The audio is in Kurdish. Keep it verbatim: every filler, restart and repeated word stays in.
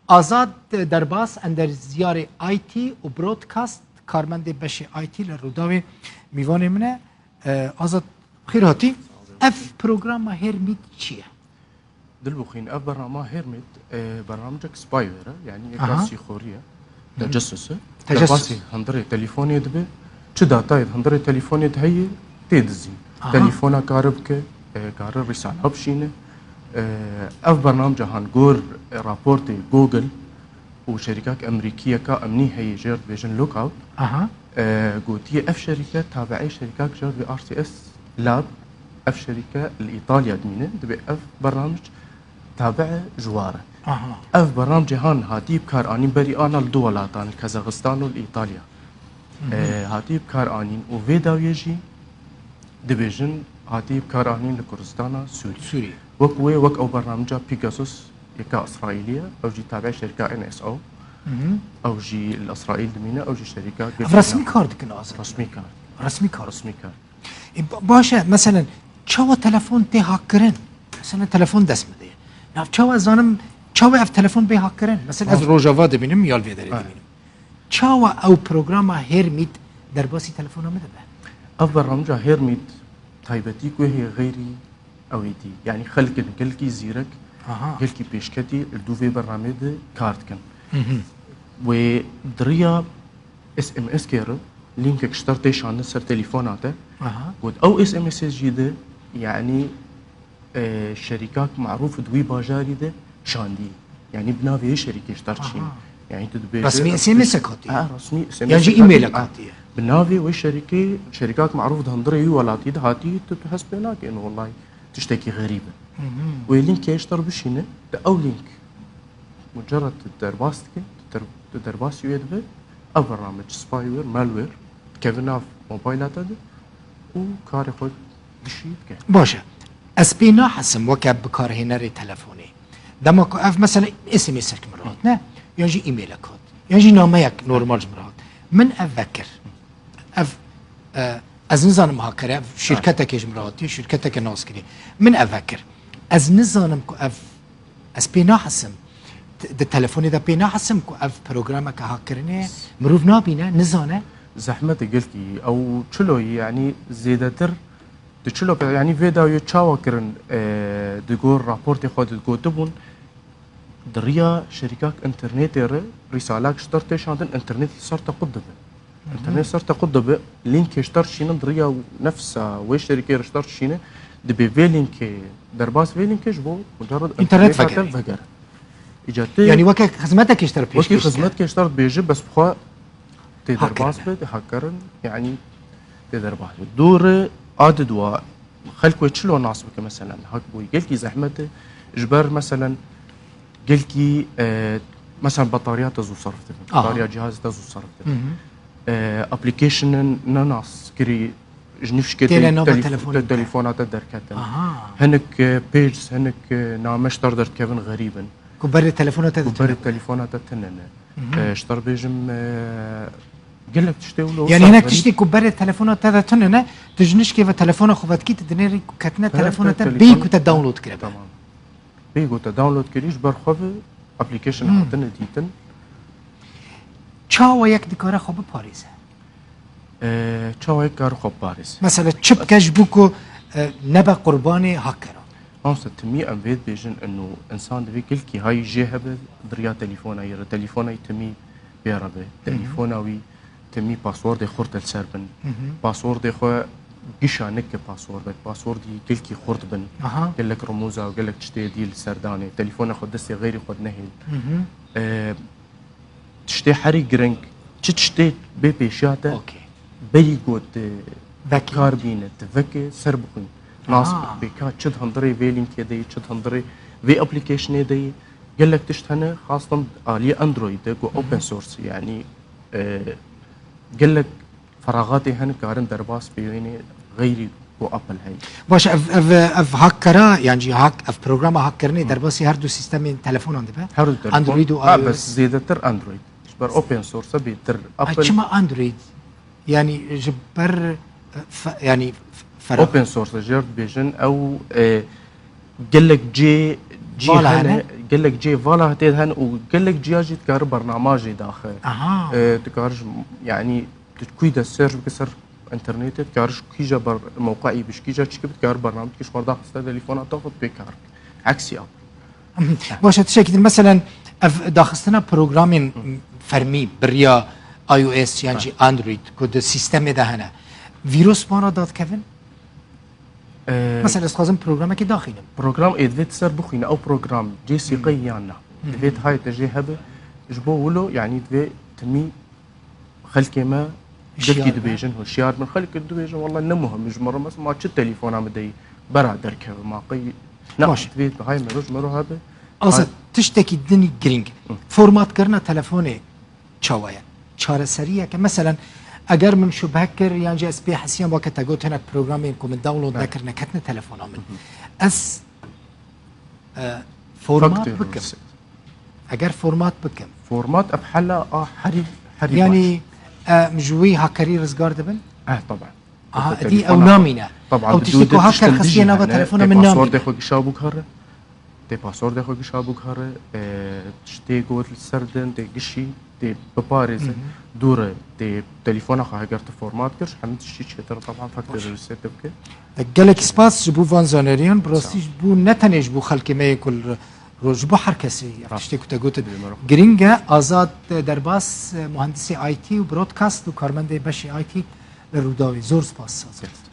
Azad Derbas, enderziyarê I T û broadcast, karmendê beşê I T li Rûdawê mîvanê min e. E, Azad, xêr hatî. Ev programa Hermît çi ye? Dilbixwîn, ev bernama Hermît, e, bernamecek spyware e, yanî yeka Aha. sîxorî ye. Hı. Tecasus e. Tecasus. Derbasî hundirê telefonê dibe, çi datayê di hundirê telefonê de heye, tê dizîn. Aha. Telefona kare bike, e, kare risala bişîne. E, ev bernamece han gor, e, raportê Google û şerîkak Emerîkî yeka emnî heye, jê re dibêjin Lookout. Aha. E, gotiye ev şerîke tabi'ê şerîkak jê re dibê R C S Lab, ev şerîke li Îtalya dimîne, dibê ev bernamec tabi'e ji wa re. Aha. Ev bernamecê han hatî bi kar anîn berî ana li du welatan, li Kazaxistan û li Îtalya. Hı hı. E, hatî bi kar anîn û vê dawiyê jî dibêjin hatî bi kar anîn li Kurdistana Sûrî. Sûrî. Wek wê, wek ew bernameca Pegasus yeka Îsraîlî ye, ew jî tabi'ê şerîka N S O. Hı hı. Ew jî li Îsraîl dimîne, ew jî şerîka Ev resmî kar dikin, Azad? Resmî kar. Resmî kar. Resmî kar. E, ba-, baş e, meselen, çawa telefon tê hakkirin? Meselen, telefon dest min de ye. Nav çawa zanim, çawa ev telefon bê hakkirin? Mesela, ez Ha. Rojava dibînim, ya li vê derê Ha. dibînim. Çawa ew programa Hermît derbasî telefona min dibe? Ev bernameca Hermît taybetî ku heye xeyrî ew ê dî. Yanî xelk in gelkî zîrek, Aha. gelkî pêşketî li dû vê bernamê de kar dikin. Hı hı. Wê di riya S M S kê re lînkek ji te re tê şandin ser telefona te. Aha. Got ew S M S jî de, yanî, e, şerîkak marûf di wî bajarî de şandî. Yanî bi navê wê şerîkê ji te re çîn. Aha. Yanî tu dibêje Resmî S M S ek hatiye? Ha, resmî S M S Yan jî ek hatiye. E-mailek hatiye? Bi navê wê şerîkê, şerîkak marûf di hundirê wî welatî de hatî, tu, tu hest pê nakê, ino wellahî tiştekî xerîb e. Hı hı. Wê lînkê ji te re bişîne, tu ew lînk mucerred tu derbas dike, tu der-, tu derbasî wê dibe, ev bernamec spyware, malware, dikeve nav mobayla te de û karê xwe gişî dike. Baş e. Ez pê nahesim weke bikarhênerê telefonê. Dema ku ev mesela S M S ek min re hat, ne? Yan jî e-mailek hat. Yan jî nameyek normal ji min re hat. Min ev vekir. Ev, e, ez nizanim hakere, ev şîrketekê ji min re hatiye, şîrketeke naskirî. Min ev vekir. Ez nizanim ku ev, ez pê nahesim. T-, di telefonê de pê nahesim ku ev programeke hakkirinê ye. Mirov nabîne, nizane. Zehmet e gelkî. Ew çilo ye, yanî zêdetir di çilo ke, yanî vê dawiyê çawa kirin, e, di gor raportê xwe de gotibûn, di riya şerîkak înternetê re rîsalak ji te re tê şandin, înternetî ser te qut dibe. Hı hı. Înternet ser te qut dibe, lînkê ji te re şînin, di riya nefsa wê şerîkê re ji te re şîne, dibê vê lînkê, derbas vê lînkê ji bo mucerred Înternet înterneta te vegere. Vegere. Îca tu Yanî weke xizmetekê ji te re pêşkêş dike. Wekî xizmetkê ji te re dibêje, bes bi xwe tê derbas be, tê hakkirin, yanî tê derbas be. Dû re a di dua xelk wê çilo nas bike, meselen, hak bûyî gelkî zehmet e, ji ber, meselen, gelkî, e, meselen, batarya te zû serf dibin. Aha. Batarya cihazê te zû serf dibin. Hı hı. E, applicationên ne nas kirî ji nifşkê Têne te nava telefon-, telefonê te. Telefona te derketin. Aha. Hinek, e, pages, hinek, e, name ji te re derdikevin xerîb in. Ku berê telefona te de Ku berê tune. Telefona te tune ne. Hı hı. E, ji te re bêjim, e, gelek tiştê wilo Yanî hinek xerîb. Tiştê ku berê telefona te de tune ne, tu ji nişkê ve telefona xwe vedikî, tu dinêrî ku ketine Hinek telefona te te bêyî telefon-, ku te download kiribe. Tamam. Bêyî ku te download kirî, ji ber xwe ve application Hmm. hatine dîtin. Çawa yek dikare xwe biparêze? E, çawa yek kar xwe biparêze? Mesela çi bike ji bo ku, e, nebe qurbanê hakkeran? Mamoste, timî em vê dibêjin, ino însan divê gelkî hayî jê hebe, di riya telefona yê re, telefona yî timî pê re be. Hı hı. Telefona wî timî passwordê xurt li ser bin. Hı hı. Passwordê xwe gişa neke passwordek, passwordî gelkî xurt bin. Aha. Gelek rumuza û gelek tiştê dî li ser danê. Telefona xwe destê xeyrî xwe nehêl. Hı hı. E, tiştê herî giring, çi tiştê bê pêşiya te, Okey. Berî got, e, Vekî. Kar bîne, tu veke ser bixwîn. Nas Aha. Bike, pêka çi di hundirê vê lînkê de yî, çi di hundirê vê applicationê de yî. Gelek tişt hene, xastan aliyê Android de, ku Hı hı. Open source, yanî, e, gelek feraxatê hene karin derbas bê wênê xeyrî ku Apple heye. Baş, ev, ev, ev hakkera, yan jî hak, ev programa hakkirinê Hı. derbasî her du sîstemên telefonan dibe? Her du telefon. Android û Ha, iOS. Bes zêdetir Android. Ji ber open source e bêtir. Ay, Apple çima Android? Yanî ji ber, e, fe-, yanî f-, ferax- Open source jê re dibêjin ew, e, gelek cê Cî vala hene, hene? Gelek cê vala tê hene û gelek ciya jî dikare bernama jê daxe. Aha. E, dikare ji, yanî, tu kuyî de search bike ser internetê, dikare ji kîja ber-, mewqeî bi, ji kîja çi bike, dikare bername dike ji xwe daxiste telefona te xwe pê kar bike. Eksî ya. Baş e, tiştekî din, meselen, ev daxistina programên fermî, bi riya iOS yan jî Android, ku di sîstemê de hene, vîrus wana dadikevin? Ee, Mesela, ez dixwazim programekê daxînim. Program ê divê tu ser bixwîne, ew program cê sîqe yan na. Divê tu hayê te jê hebe, ji bo wilo, yanî divê timî xelkê me Hişyar gelkî be. Dibêjin, hişyar bin. Xelk dibêjin, "Wallah ne muhim, ji min re, mesela, ma çi telefona min deyî, bera derkeve, ma qey." Na, Baş. Divê tu hayê mero ji mero hebe. Azad, Hay- tiştekî din girîng. Formatkirina telefonê çawa ye? Çareseriyeke, meselen, eger min şubhe kir, yan jî ez pê hesiyam, weke te got, hinek programên ku min download Belê. Nekirine, ketine telefona min. Ez, e, format Faktir bikim. Eger format bikim. Format ev hela a herî, herî Yanî, baş. E, ji wî hakerî rizgar dibin? Eh, taban. Aha, Te edî telefona ew xwe namîne. Taban, Ew di tiştê dû ku de haker tiştin xistiye dijî nava hene, telefonê tê min passwordê namîne. Xwe gişa bûkare, tê passwordê xwe gişa bûkare, e, tiştê got li ser din, tê gişî, tê biparêze, dûre, tê telefona xwe heger tu format kir, hemî tiştî çêtir, taban, faktir reset bike. Gelek spas ji bo van zaneriyan, bi rastî ji bo ne tenê ji bo xelkê me yê ku li ro-, ji bo her kesê, ev Rast. Tiştê ku te gotin. Bilmiyorum. Girîng e, Azad Derbas, muhendisê I T û broadcast û karmendê beşê I T li Rûdawê. Zor spas, Azad.